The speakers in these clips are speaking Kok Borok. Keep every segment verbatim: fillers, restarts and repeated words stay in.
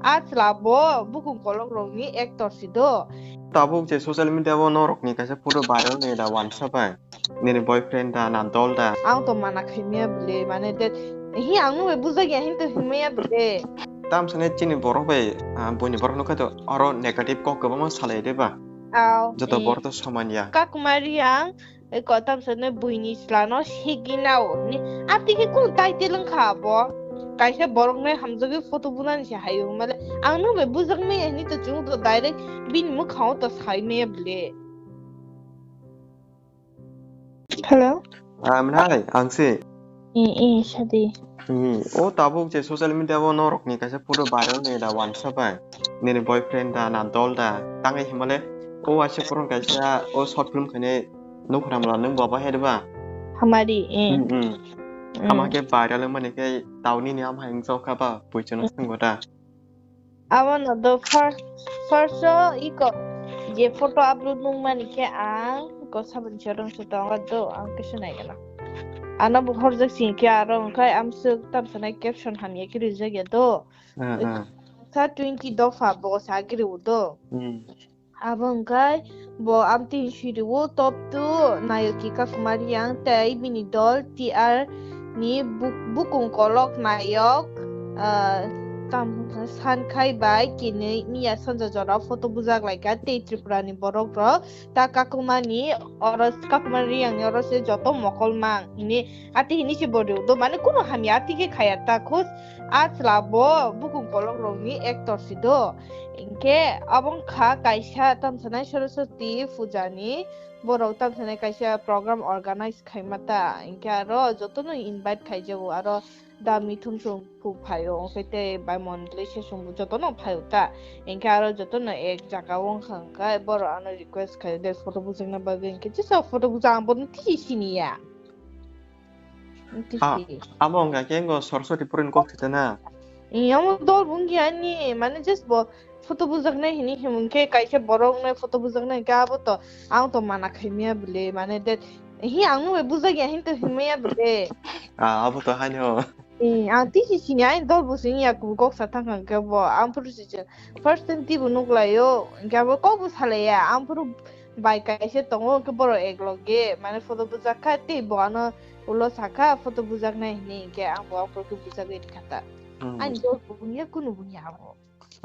A chwla bo bukung kolok rokni actor si do. Tabuk je social media o norokni kaisa photo viral ni da wansa bai. Nini boyfriend da na dol da. Ang to mana khaimaya bwle, mane that hi ang nungbai bujak ya hin to himaya bwle. Tamsane chini borok bai, ah, buini borok nukha to aro negative kok kwbangma salai de ba. Aw, joto eh. Borok to soman ya. Kakuma Riyang, eh, ko tamsane buini chwla no siginao ni. Ati ke kun title wngkha bo. Kaisa borok nai hamjagwi photo bunani se hayo male. Ang nungbai bujak maya hin to chung to direct bini mwkhang o to sai maya bwle. Hello? Ah, mwnai, ang si. Eh, eh, sadi. Hmm, o tabuk je social media o norokni kaisa photo viral ni da wansa bai. Nini boyfriend da na dol da. Tangwi himale o waisa puron kaisa o short film khaine nukhram la nung baba he ba. Hamari, eh. Hmm, hmm. Hmm. Ama ke viral mani ke tauni ni am haing jokha ba puichano singota. Abono do first, first o iko je photo upload nungmani khe ang iko saboni chorong se tongo do ang kisa naigana. Ano bo horjak sing khe aro wngkha amswk tamsanai caption hamya khe rijak ya do. Ah, ah. Sa twenty dopha bo sa khe riwo do. Hmm. Abo wngkha bo amtwi siriwo top two Nayoki Kakumari yang tei bini dol T R ni buk-, bukung kolok nayok, ah, tam wngkha Sankhai bai kinwi miya sanja jora photo bujak laikha tei Tripura ni borok rok ta Kakumani oro Kakumari yang ni oro se joto mokol mang hini ati hini se bori do mane kunu hamya ati khe khaya ta khus a chwla bo bukung kolok rok ni actor si do. Hinkhe abo wngkha kaisa tamsanai Saraswati puja ni borok tamsanai kaisa program organize khaima ta. Hinkhe aro jotono invite khaijago, aro da Mithun song phu phaio, hinkhe tei bai Mondoli se song jotono phaio ta. Hinkhe aro jotono ek jaga o wngkha, hinkhe borok ano request khaio de photo bujakna bagwi, hinkhe jesa photo bujak ang bono twi siniya. Ah, abo wngkha khe wngkha Saraswati purin kok thwitana. Iyamo dol bo wngya ani, mane just bo photo bujaknai hini himung khe kaisa borok nai photo bujaknai khe abo to ang to mana khaimaya bwle, mane that hi ang nungbai bujakya hin to himaya bwle. Ah, abo to haino. Eh, ang tisi sini ai dol bo sini ya ku kok sa thang khe bo ang phuru si first time tibo nuklaio, hinkhe abo kok bo salaiya, ang phuru bai kaisa tongo, hinkhe borok ek loge, mane photo bujakha, tei bo ano ulo sakha, photo bujaknai hinwi, hinkhe ang bo aphuru khe bujagwi rikha ta. Hmm. Ani dol bo wngya, kunu bo wngya abo.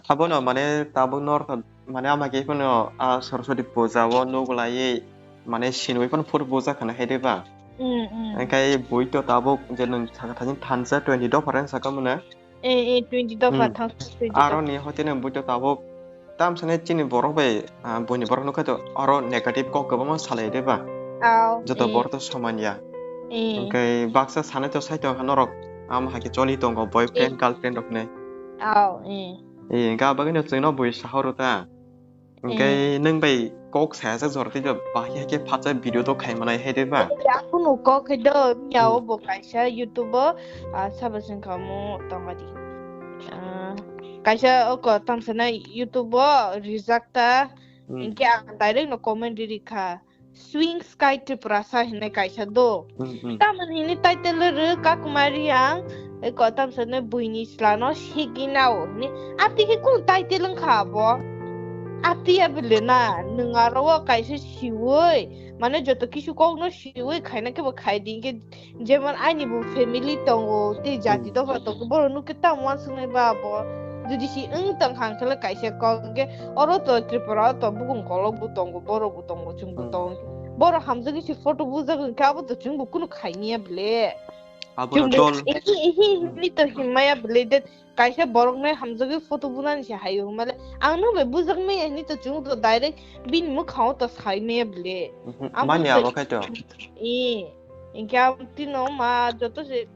Abono mane tabuk norok mane ama khe phano a Saraswati puja o nuklaiwi mane sinwi phano photo bujakhana hai de ba. Hmm, hmm. Hinkhe bui to tabuk je nwng sakha thani thansa twenty dopha rang sakha mane. Eh, eh, twenty dopha Hmm. thang, twenty dopha. Aro ni hote no buito tabuk tamsane chini borok bai, ah, buini borok nukha to aro negative kok kwbangma salai de ba. Aw, Joto eh. Borok to soman ya. Eh. Hinkhe baksa sanai to sai tongkha norok, am hai khe choli tongo boyfriend, Eh. Girlfriend rok ne. Aw, eh. Eh, hinkhe abagwi no chwngno bui sahoro ta. Hinkhe Eh. Nwng bai kok sayajak jora tei ba bahai hai khe phatsa video to khai manai hai de ba? Ya kunu kok khe do, ya Hmm. O bo kaisa YouTube o, ah, sabo sing khamu tongma di. Ah, kaisa o ko tamsana YouTube o rijak ta, Hmm. Hinkhe ang direct no comment ri rikha. Swing Sky Tripura sa hinwi kaisa do. Hmm, hmm. Tamoni hini title ro Kakumari ang, eh, ko tamsana buini chwla no siginao hinwi. Ati khe kunu title wngkha abo? Ati ya bile na, nwng aro o kaisa siwi, mane joto kisu kok no siwi khaina khe bo khai di, hinkhe jemon ani bo family tongo, tei jati Hmm. Dopha tongo, borok no khe tamo uansuknai ba abo? Jodi si wng tong kha, hwnkhe le kaisa kok, hinkhe oro to Tripura o to bukung kolok bo tongo, borok bo tongo, chwng bo Hmm. Tongo. Borok hamjagwi si photo bujak, hwnkhe abo to chwng bo kunu khaini ya bile. Abono Chwng bo dol. Ehi, ehi, hinwi to hinmaya bile, that kaisa borok nai hamjagwi photo bunani se haio, hwnmale ang nung bai bujak maya hinwi to chwng to direct bini mwkhang o to sai maya bile. Mhm, Abo mani to abo khai to. Ee, hinkhe abo tino ma joto se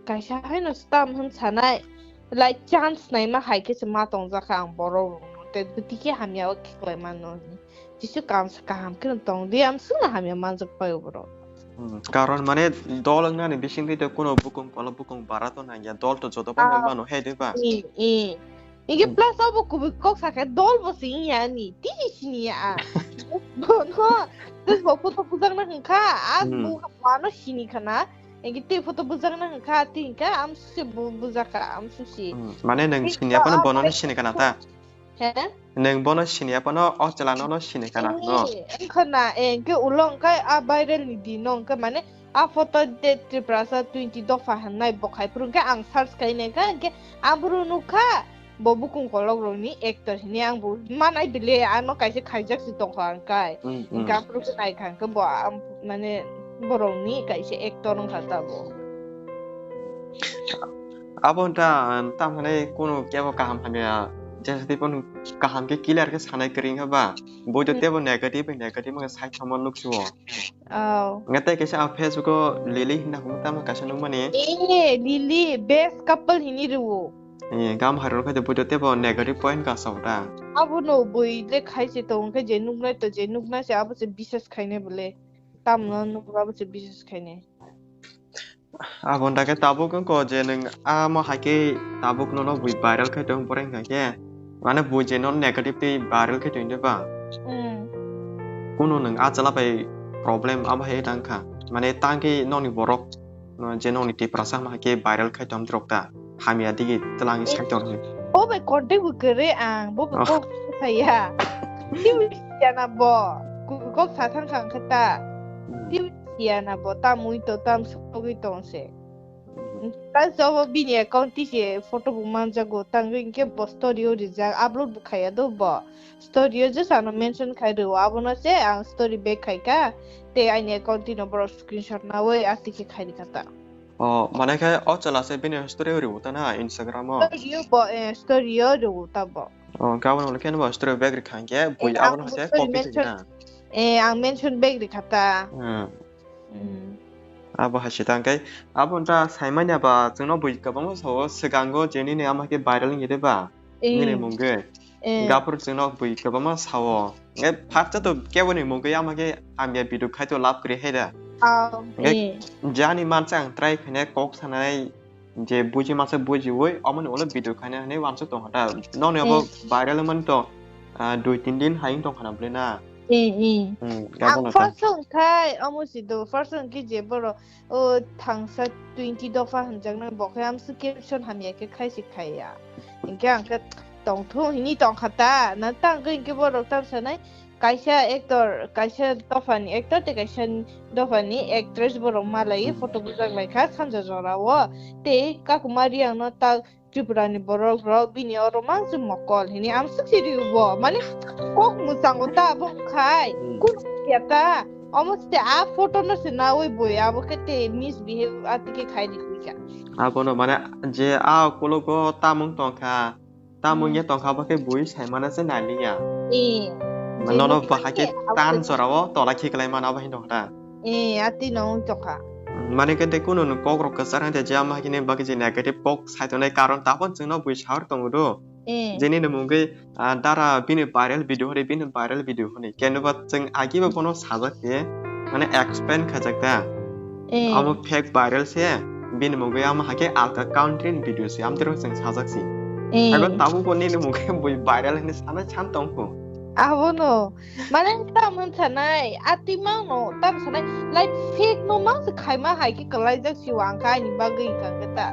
kaisa haino stam hwn sanai, like, chance naima hai khe se ma tongjakha ang borok rokno, tei bwtwi khe hamya o khe klai mano hinwi. Jisu kaham sa kaham khe tong di, ang swngno hamya manjak pai o borok. Hmm, karon mane dol wngnani bisingtwi to kuno bukung palo bukung bara to nangya, dol to joto phano Ah. Mano hai de ba? Ee, ee. Inge Hmm. Plus obo kubui kok sakhe dol bo se wngya ani, tini sini ya a. Bono, tei bo photo bujak na hwnkha, a Hmm. Bu wano sini khana. Engke tei photo bujak na hwnkha, tei hwnkha amsuk se bu-, bujak kha, amsuk se. Hmm, mane nwng sini ya phano bono no sini kana ta? He? Nwng bono sini ya phano o chwla no no sini kana no? Eh, wngkha na, eh, engke ulo hwnkhe a viral ni din no hwnkhe mane a photo de Tiprasa twenty dopha hwnnai bo khai phuru hwnkhe ang search khai nai kha, hwnkhe ang phuru nukha. Bo bukung kolok rokni actor hini ang bo manai bile, ano kaisa khaijak si tongkha ang kai. Hmm, hmm. Hwnkhe aphuru khe naikha hwnkhe bo am-, mane borokni kaisa actor wngkha ta bo. Abo wngkha, tamhane kunu kebo kaham hamya, jesa tei bono kaham khe clear khe sanai kwrwi wngkha ba, bo to Hmm. tebo negative, negative wngkha sai thangma nuksuo. Oh. Nga tei kaisa ang Facebook o Lily hinna hwnwi tamo kaisa nukmani. Eh, Lily, best couple hini rwo. Eh, gam harok khai de bujo tebo negative point ka sao ta. Abo no bui le khai se tong khe je nuknai to je nuknai se abo se bisas khaine bole. Tamno nuk abo se bisas khaine. Abo nda khe tabuk wngko je nwng amo hai khe tabuk nono bui viral khai tong pore wngkha khe. Mane bui je nono negative tei viral khai tong de ba. Hmm. Kuno nwng a chwla bai problem abo hai tang kha. Mane tang khe nokni borok, no, je nokni Tiprasa ma hai khe viral khai tong rok ta. Hamya digi tlang Eh. sai tong hwn. Bo bai contact bo kwrwi ang, bo bai Oh. kok saya. Twi siya na bo. Ku-, kok sa thang kha ang khe ta. Hmm. Twi siya na bo, tam ui to, tam sogwi tong se. Hmm. Ta jobo bini account ti se photo bo manjago, tang hwnkhe bo story o rijak, upload bo khaya do bo. Story o just ano mention khai rwo, abono se ang story back khai kha. Tei aini account tino borok screenshot nawi ati khe khai rikha ta. Oh, mane khe o chwla se bini story o rwo ta na Instagram o? Story o bo, eh, story o rwo ta bo. Oh, gabon wngkhe no bo story back rikha hwnkhe bui Eh, abono ang se story copy mention, khaina. Eh, ang mention back rikha ta. Hmm. Hmm. Abo hai se tang khe abo wngkha saimanya ba chwngno bui kwbangma sao swkango je nini ama khe viral wngya de ba? Eh. Nini mungwi. Eh. Gabur chwngno bui kwbangma sao. Nge phatsa to keboni mungwi ama khe hamya video khai to lab kwrwi hai da. Oh, Nge eh. jani mansa ang try khaine kok sanai je buji masa bujiwi omoni ulo video khaina hinwi wansuk tongkha ta. Nokni abo Eh. viral wngmani to, ah, dui tin din hai wng tongkha na bwlwi na. Eh, eh. Hmm, Ang gabon ta. First wngkhai omo si do, first wngkhe je borok o thangsa twenty dopha hwnjaknai bo khe amswk caption hamya khe khai se khaiya. Hinkhe ang khe tongthung hini tongkha ta, na tang khe hinkhe borok tam sanai kaisa actor, kaisa dophani actor tei kaisa dophani actress borok malai Hmm. photo bujak lai kha sanja jora o. Tei Kakuma Reang no ta Tripura ni borok rok bini oro mang se mokol hini amswk se rio bo. Mane kok mwchango ta abo khai. Hmm. Kunu ya ta. Omo se a photo no se nawi boi abo khe te misbehave atike khai di kha. Abono mane je a kologo tamung tongkha. Tamung Hmm. ye tongkha bo khe bui sai mana se naliya. Eh. Nono Je bahai khe nokni tan abo jorao tola khiklai mana abo hin tongkha. Eh, ati no wng tongkha. Mane khe tei kunu no kok rok kwchar hai tei jama hai khe bagwi je negative kok sai tongnai karon tabon chwngno bui sahor tongo do. Eh. Jeni no mungwi, ah, dara bini viral video hwnwi, bini viral video hwnwi. Keno ba chwng agi ba bono sajak khe, mane explain khajak ta. Eh. Abo fake viral se, bini mungwi amo hai khe alka country ni video se, amtwrwng chwng sajak si. Eh. Abo tabuk bo nini mungwi bui viral hwnwi sana chan tongkho. Abono. Mane tam hwn sanai, ati mano tam sanai, like fake no mang se khaima hai khe kwlaijak si wangkha ani bagwi wngkha khe ta.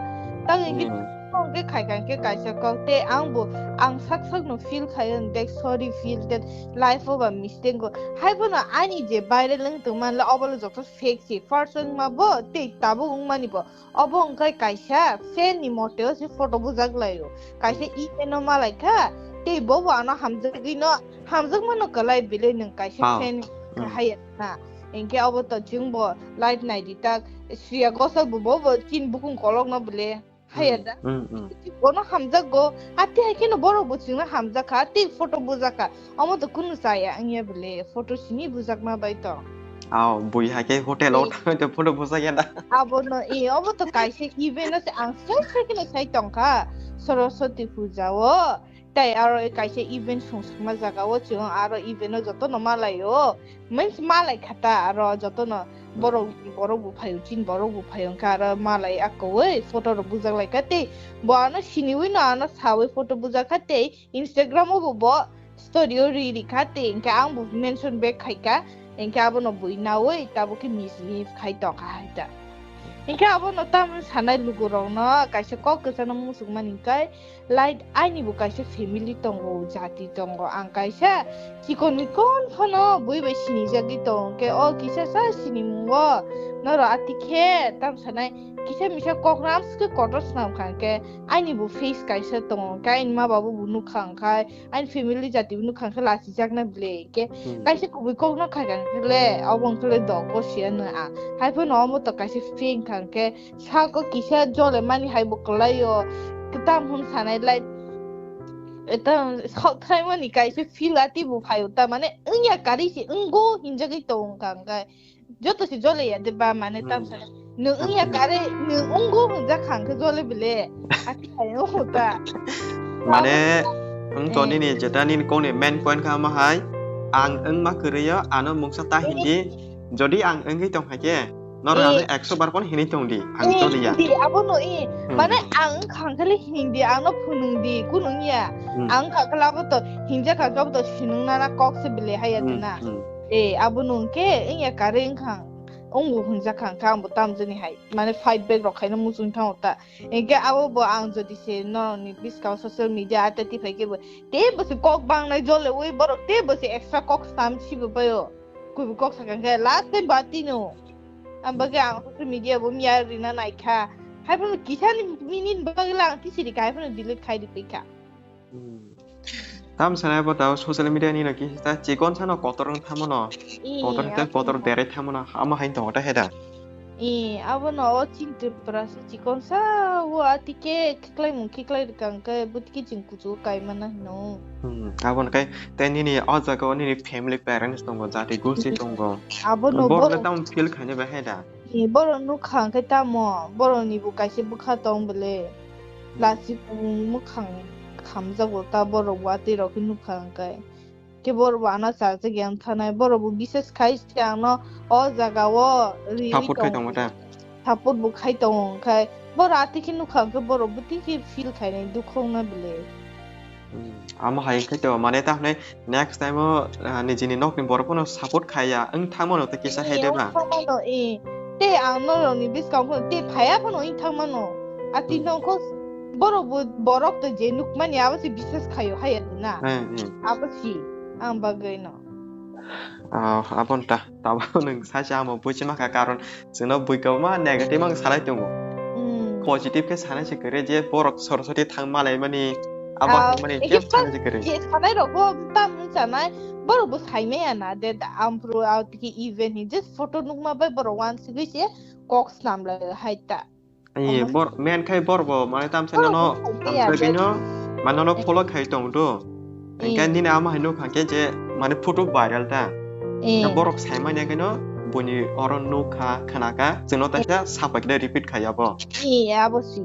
Tang hwnkhe Hmm. tong khe khai kha khe kaisa kok tei ang bo ang sak sak no feel khai ang dek sorry feel that life o ba mistake go. Hai bono ani je viral wng tong man le obo le joto fake si first wng ma bo tei tabuk wng mani bo. Obo wngkha kaisa fan ni moteo se photo bujak laio. Kaisa event no malai kha, tei bobo ano hamjagwi no, hamjakmano kwlai belai nwng kaisa Ah. fan Mm. Haiya na. Hinkhe obo to chwngbo light naidi tak, Shreya Ghoshal bo bobo chini bukung kolokno bele haiya Mm, da. mm, mm. Bono hamjakgo, ati hai kheno borok bo chwngno hamjakha, tei photo bujakha. Omo to kunu chaya wngya bele, photo simi bujakma bai to. Aw, bui hai khe hotel o Tei thangwi to photo bujak ya da. Abono, e, obo to kaisa event o se ang sai sai kheno sai tongkha, Saraswati puja o, tei aro kaisa event sungsukma jaga o chwng aro event o jotono malai o, means malai kha ta aro jotono Hmm. borok, borok bo phaio, chini borok bo phaio, wngkha aro malai akowi photo rok bujak lai kha tei bo ano siniwi no ano sawi photo bujak kha tei Instagram o bo bo story o ri ri kha tei hinkhe ang bo mention back khai kha, hinkhe abono bui nawi tabuk khe misbehave khai tong kha hai ta. Hinkhe abono tamni sanai lugurokno kaisa kok kwchangno muchungmani hinkhe, like, ainibo kaisa family tongo, jati tongo, ang kaisa chikon mikon phano bui bai sinijagwi tongo, hinkhe o kisa sa sinimungo norok atikhe tam sanai kisa misa kok ramsukhe kotor swnamkha, hinkhe ainibo face kaisa tongo, hinkhe aini ma babu bo nukha, hinkhe aini family jati bo nukha, hinkhe lachijakna bile, hinkhe Hmm. kaisa kubui kokno khaikha, hinkhe le abo hinkhe le dogo siya no ang. Haiphano omo to kaisa fake kha, hinkhe sako kisa jole mani hai bo kwlaio, kwtam hwn sanai lai, eta sok thai mani kaisa feel ati bo phaio ta, mane wngya kari se wngo hinjagwi tongo wngkha, hinkhe joto se jole ya de ba, mane Hmm. tam sanai nwng wngya kari nwng wngo hwnjak kha, hinkhe jole bile ati hai wngo ta. Mane wng to Eh. nini jeta nini kokni main point kha omo hai, ang wngma kwrwi o, ano mungsa ta hindi, jodi ang wngwi tong hai khe, Norok Eh. ano ekso bar phone hinwi tong di, ang Eh, to liya. Hindi, abono eh. Hmm. Mane ang wngkha khe le hindi, ano phunung di, kunung ya. Hmm. Ang wngkha khe abo to hinjak kha khe abo to sinung nana kok se bile haya Hmm, dina. Hmm. Eh, abono hwnkhe wngya kare wngkha. Wngbo hinjak kha, wngkha ang bo tamjani hai. Mane fight back rok khaina muchung thango ta. Hwnkhe abo bo ang jodi se norokni buskang social media ata tiphai khe bo tei bo se kok bangnai jole ui borok tei bo se extra kok sam sibo baio. Kubui kok sakha khe last time ba tino. Ang bagwi ang social media bo miya rina naikha. Haiphano kisani minute bagwi lang tisiri kha, haiphano delete khai di kha. Hmm. Tam sanai bo tao social media ni no kisa chikon sano kotor wng thamono. Ee, Kotor te abo kotor no. Dere thamono. Amo hain tongo ta heda. Ee, abono o chini Tripura se chikon sa o atike khiklai mung khiklai rikang khe butike ching kuchu kai mana hino. Hmm, aboni kai te nini o jaga o nini family parents tongo, jati gosi tongo. Abono Borok borok le tam feel khaina bahai da. Ee, borok nukha hwnkhe tamo, borok ni bo kaisa bwkha tong bwle. Hmm. Lachi bumung mwkhang khamjago ta borok watwi rok khe nukha hwnkhe. Khe borok bo ano chajak ya wng thanai, borok bo bises khai se ang no o jaga o riui Support khai tong tongma ta. Support bo khai tongo, hwnkhe borok atwi khe nukha hwnkhe borok bo twi khe feel khainai dukhu wngna bwle. Hmm, amo hai khai to, mane ta hwnwi next time o, ah, nijini nokni borok phano support khaiya wng thangmano tei kisa hai de ba? Wng thangmano, eh. Tei ang norokni bwskango phano tei phaiya phano wng thangmano. Atwi Hmm. nokho borok bo, borok to je nukmani abo se bises khaio hai na. Eh, eh. Abo si ang bagwi no. Ah, abon ta, tabo nwng sacha amo buchi maka karon chwngno bui kwbangma negative ang salai tongo. Hmm. Positive khe sanai se kwrwi je borok sorosoti thang malai mani abo Ah, hai mani ekhe khe sanai se kwrwi. Je sanai rok bo tam wng sanai borok bo sai maya na de ampro out ki event ni just photo nukma bai borok wan sigwi se kok snam lai hai ta. Ai, omo bor-, men khai bor bo, mane tam se Bor nono, bo khai tam ya, se bino, mane nono follow khai tong do. Engkai nini ama hai nukha khe je, mane photo viral ta. Eh. Borok sai manya khe no, boni oro nukha, khna kha, chwngno taisa sapai khe repeat khai abo. Eh, abo si.